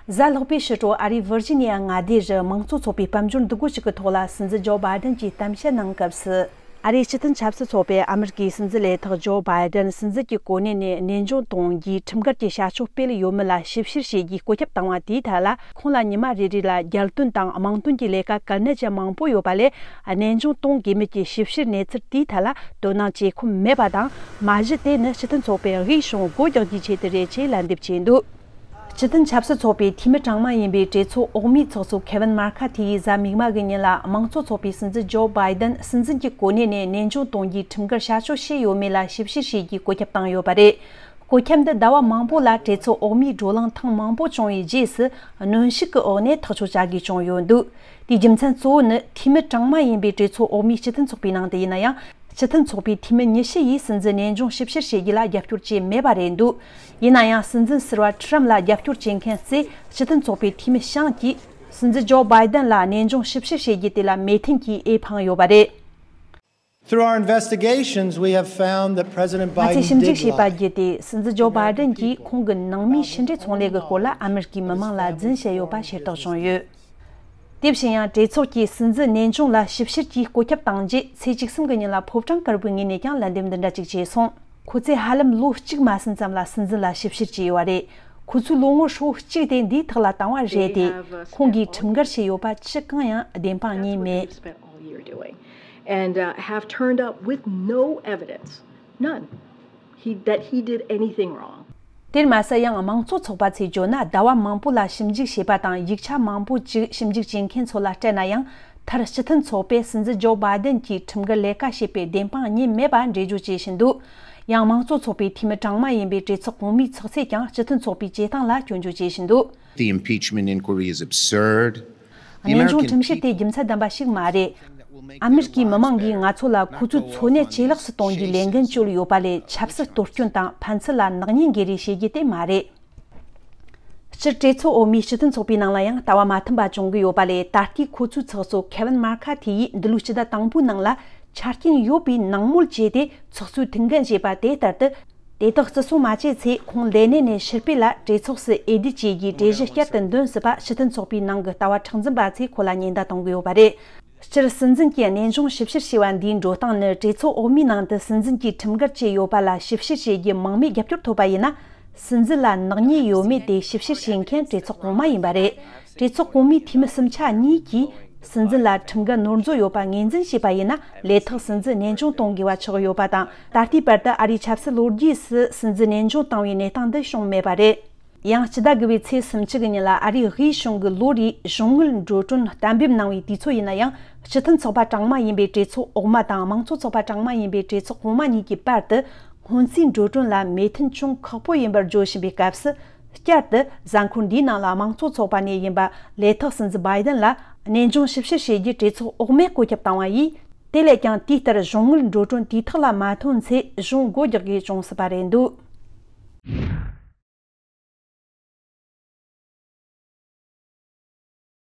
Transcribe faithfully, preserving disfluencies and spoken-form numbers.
གཟའ་ལྷག་པའི་ཕྱི་དྲོ་ཨ་རིའི་ཝིར་ཇི་ནི་ཡ་མངའ་སྡེ་རུ་དམངས་གཙོ་ཚོགས་པའི་དཔལ་འབྱོར་འདུ་འགོད་ཅིག་གི་ཐོག་ལ་སྲིད་འཛིན་ཇོ་བྷའི་ཌེན་གྱིས་གཏམ་བཤད་གནང་སྐབས་སུ། ཨ་རིའི་སྤྱི་མཐུན་ཆབ་སྲིད་ཚོགས་པས་ཨ་མི་རི་ཀའི་སྲིད་འཛིན་ལས་ཐོག་ཇོ་བྷའི་ཌེན་སྲིད་འཛིན་གྱི་གོ་གནས་ནས་གནས་དབྱུང་གཏོང་རྒྱུའི་ཁྲིམས་འགལ་གྱི་བྱ་སྤྱོད་སྤེལ་ཡོད་མེད་ལ་ཞིབ་བཤེར་བྱེད་རྒྱུའི་བཀོད་ཁྱབ་བཏང་བ་དེའི་ཐད་ལ། ཁོང་ལ་ཉི་མ་རེ་རེ་ལ་རྒྱལ་དོན་དང་དམངས་དོན་གྱི་ལས་ཀ་གལ་གནད་ཅན་མང་པོ་ཡོད་པ་ལས། གནས་དབྱུང་གཏོང་དགོས་མིན་གྱི་ཞིབ་བཤེར་གནས་ཚུལ་དེའི་ཐད་ལ་དོ་སྣང་བྱེད་ཁོམ་མེད་པ་དང་། མ་གཞི་དེ་ནི་སྤྱི་མཐུན་ཚོགས་པའི་དབུས་གཞུང་སྒོ་རྒྱག་རྒྱུའི་ཆེད་དུ་རེད་ཅེས་ལན་འདེབས་བྱས་འདུག་སྤྱི་མཐུན་ཆབ་སྲིད་ཚོགས་པའི་འཐུས་མི་གྲངས་མང་ཡིན་པའི་གྲོས་ཚོགས་འོག་མའི་ཚོགས་གཙོ་ཁེ་ཝིན་མར་ཁ་ཐི་ཡིས་གཟའ་མིག་དམར་གྱི་ཉིན་ལ་དམངས་གཙོ་ཚོགས་པའི་སྲིད་འཛིན་ཇོ་བྷའི་ཌེན་སྲིད་འཛིན་གྱི་གོ་གནས་ནས་གནས་དབྱུང་གཏོང་རྒྱུའི་ཁྲིམས་འགལ་བྱ་སྤྱོད་བྱས་ཡོད་མེད་ལ་ཞིབ་བཤེར་བྱེད་རྒྱུའི་བཀོད་ཁྱབ་བཏང་ཡོད་པ་རེད། བཀོད་ཁྱབ་འདི་ཟླ་བ་མང་པོ་ལ་གྲོས་ཚོགས་འོག་མའི་བགྲོ་གླེང་ཐེངས་མང་པོ་བྱུང་བའི་རྗེས་སུ། གནོན་ཤུགས་ཀྱི་འོག་ནས་ཐག་གཅོད་བྱ་དགོས་བྱུང་ཡོད་འདུག་དེའི་རྒྱུ་མཚན་གཙོ་བོ་ནི་འཐུས་མི་གྲངས་མང་ཡིན་པའི་གྲོས་ཚོགས་འོག་མའི་སྤྱི་མཐུན་ཚོགས་པའི་ནང་དུ་ཡིན་ན་ཡང་། སྤྱི་མཐུན་ཚོགས་པའི་འཐུས་མི་ཉི་ཤུ་ཡིས་སྲིད་འཛིན་གནས་དབྱུང་ཞིབ་བཤེར་བྱེད་རྒྱུ་ལ་རྒྱབ་སྐྱོར་བྱས་མེད་པ་རེད་འདུག་ཡིན་ན་ཡང་། སྲིད་འཛིན་ཟུར་པ་ཁྲི་རམ་ལ་རྒྱབ་སྐྱོར་བྱེད་མཁན་ཚོས་སྤྱི་མཐུན་ཚོགས་པའི་འཐུས་མི་ཞང་གིས་སྲིད་འཛིན་ཇོ་བྷའི་ཌེན་ལ་གནས་དབྱུང་ཞིབ་བཤེར་བྱེད་རྒྱུ་དེ་ལ་མོས་མཐུན་གྱིས་འོས་འཕངས་ཡོད་པ་རེད། Through our investigations, we have found that President ང་ཚོས་Biden ཞིབ་འཇུག་did བྱས་པ་lie. བརྒྱུད་དེ། སྲིད་འཛིན་ཇོ་བྷའི་ཌེན་གྱིས་ཁོང་གི་ནང་མིའི་ཕྱི་འབྲེལ་ཚོང་ལས་ཀྱི་སྐོར་ལ་ཨ་མི་རི་ཀའི་མི་མང་ལ་རྫུན་བཤད་ཡོད་པ་ཤེས་རྟོགས་བྱུང་ཡོད། དེ་བཞིན་ཡང་། གྲོས་ཚོགས་ཀྱིས་སྲིད་འཛིན་གནས་དབྱུང་ལ་ཞིབ་བཤེར་གྱིས་བཀོད་ཁྱབ་བཏང་རྗེས། ཚེས་བཅུ་གསུམ་གྱི་ཉིན་ལ་ཕོ་བྲང་དཀར་པོའི་ངོས་ནས་ཀྱང་ལན་འདེབས་འདི་འདྲ་ཅིག་བྱས་སོང་། ཁོ་ཚོས་ཧ་ལམ་ལོ་གཅིག་མ་ཟིན་ཙམ་ལ་སྲིད་འཛིན་ལ་ཞིབ་བཤེར་བྱས་ཡོད་པ་རེད། ཁོ་ཚོའི་ལོ་ངོ་ཧྲིལ་པོ་གཅིག་དེ་འདིའི་ཐོག་ལ་བཏང་བ་རེད་དེ། ཁོང་གིས་ཁྲིམས་འགལ་བྱས་ཡོད་པ་ཅི་གང་ཡང་བདེན་དཔང་རྙེད་མེད། Spent all year doing and uh, have turned up with no evidence, none. He, that he did anything wrong. དེར་མ་ཟད། ཡང་དམངས་གཙོ་ཚོགས་པ་ཚོས་བརྗོད་ན། ཟླ་བ་མང་པོ་ལ་ཞིབ་འཇུག་བྱས་པ་དང་། ཡིག་ཆ་མང་པོ་ཅིག་ཞིབ་འཇུག་བྱེད་མཁན་ཚོ་ལ་སྤྲད་ན་ཡང་། མཐར་སྤྱི་མཐུན་ཚོགས་པས་སྲིད་འཛིན་ཇོ་བྷའི་ཌེན་གྱིས་ཁྲིམས་འགལ་ལས་ཀ་བྱས་པའི་བདེན་དཔང་རྙེད་མེད་པ་འགྲེལ་བརྗོད་བྱེད་བཞིན་འདུག་ཡང་། དམངས་གཙོ་ཚོགས་པའི་འཐུས་མི་གྲངས་མང་ཡིན་པའི་གྲོས་ཚོགས་གོང་མའི་ཚོགས་ཚད་ཀྱང་སྤྱི་མཐུན་ཚོགས་པའི་བྱེད་སྟངས་ལ་སྐྱོན་བརྗོད་བྱེད་བཞིན་འདུག The impeachment inquiry is absurd. གནས་དབྱུང་ཁྲིམས་བཤེར་དེ་རྒྱུ་མཚན་ལྡན་པ་ཞིག་མ་རེད། ཨ་མི་རི་ཀའི་མི་མང་གིས་ང་ཚོ་ལ་ཁོ་ཚོའི་འཚོ་གནས་ཇེ་ལེགས་སུ་གཏོང་རྒྱུའི་ལས་འགན་བཅོལ་ཡོད་པ་ལས། ཆབ་སྲིད་གཏོར་སྐྱོན་དང་ཕན་ཚུན་ལ་ནག་ཉེས་འགེལ་རེས་བྱེད་རྒྱུ་དེ་མ་རེད། སྤྱིར་གྲོས་ཚོགས་འོག་མའི་སྤྱི་མཐུན་ཚོགས་པའི་ནང་ལ་ཡང་ལྟ་བ་མ་མཐུན་པ་བྱུང་གི་ཡོད་པ་ལས། ད་ལྟའི་ཁོ་ཚོའི་ཚོགས་གཙོ་ཁེ་ཝིན་མར་ཁ་ཐི་ཡིས་འདི་ལོའི་སྤྱི་ཟླ་དང་པོའི་ནང་ལ་ཆ་རྐྱེན་ཡོད་པའི་ནང་མོལ་བྱས་ཏེ་ཚོགས་གཙོའི་ཐུགས་འགན་བཞེས་པ་དེ་ལྟར་དུ། དེ་དག་བརྩི་སྲུང་མ་བྱས་ཚེ། ཁོང་ལས་གནས་ནས་ཕྱིར་འབུད་ལ་གྲོས་ཚོགས་སུ་འོས་བསྡུ་བྱེད་རྒྱུའི་གྲོས་གཞི་བསྐྱར་དུ་འདོན་སྲིད་པ་སྤྱི་མཐུན་ཚོགས་པའི་ནང་གི་ལྟ་བ་མཁྲེགས་འཛིན་པ་ཚོས་ཁོ་ལ་ཉེན་བརྡ་གཏོང་གི་ཡོད་པ་རེད། སྤྱིར་སྲིད་འཛིན་གྱི་གནས་དབྱུང་ཞིབ་བཤེར་བྱས་པ་འདིའི་འགྲོ་སྟངས་ནི། གྲོས་ཚོགས་འོག་མའི་ནང་དུ་སྲིད་འཛིན་གྱིས་ཁྲིམས་འགལ་བྱས་ཡོད་པ་ལ་ཞིབ་བཤེར་བྱེད་རྒྱུའི་མང་མོས་རྒྱབ་སྐྱོར་ཐོབ་པ་ཡིན་ན། སྲིད་འཛིན་ལ་ནག་ཉེས་ཡོད་མེད་དེ་ཞིབ་བཤེར་བྱེད་མཁན་གྲོས་ཚོགས་གོང་མ་ཡིན་པ་རེད། གྲོས་ཚོགས་གོང་མའི་འཐུས་མི་སུམ་ཆ་གཉིས་ཀྱིས་སྲིད་འཛིན་ལ་ཁྲིམས་འགལ་ནོར་འཛོལ་ཡོད་པ་ངོས་འཛིན་བྱས་པ་ཡིན་ན། ལས་ཐོག་སྲིད་འཛིན་གནས་དབྱུང་གཏོང་དགོས་པ་ཆགས་ཡོད་པ་དང་། ད་ལྟའི་བར་དུ་ཨ་རིའི་ཆབ་སྲིད་ལོ་རྒྱུས་སུ་སྲིད་འཛིན་གནས་དབྱུང་བཏང་བའི་གནས་སྟངས་འདི་བྱུང་མེད་པ་རེད། ཡང་། སྤྱི་ཟླ་དགུ་པའི་ཚེས་སུམ་ཅུ་གི་ཉིན་ལ་ཨ་རིའི་དབུས་གཞུང་གི་ལོ་རེའི་གཞུང་དངུལ་འགྲོ་གྲོན་གཏན་འབེབས་གནང་བའི་དུས་ཚོད་ཡིན་ན་ཡང་། སྤྱི་མཐུན་ཚོགས་པ་གྲངས་མང་ཡིན་པའི་གྲོས་ཚོགས་འོག་མ་དང་། དམངས་གཙོ་ཚོགས་པ་གྲངས་མང་ཡིན་པའི་གྲོས་ཚོགས་གོང་མ་གཉིས་ཀྱི་བར་དུ་སྔོན་རྩིས་འགྲོ་གྲོན་ལ་མོས་མཐུན་ཅུང་ཁག་པོ་ཡིན་པར་བརྗོད་བཞིན་པའི་སྐབས་སུ། བསྐྱར་དུ་གཟའ་འཁོར་འདིའི་ནང་ལ་དམངས་གཙོ་ཚོགས་པ་ནས་ཡིན་པ་ལས་ཐོག་སྲིད་འཛིན་བྷའི་ཌེན་ལ་གནས་དབྱུང་ཞིབ་བཤེར་བྱེད་རྒྱུ་གྲོས་ཚོགས་འོག་མས་བཀོད་ཁྱབ་བཏང་བ་ཡིས། དེ་ལས་ཀྱང་དེ་ལྟར་གཞུང་དངུལ་འགྲོ་གྲོན་དུས་ཐོག་ལ་མ་ཐོན་ཚེ་གཞུང་སྒོ་རྒྱག་དགོས་བྱུང་སྲིད་པ་རེད་འདུག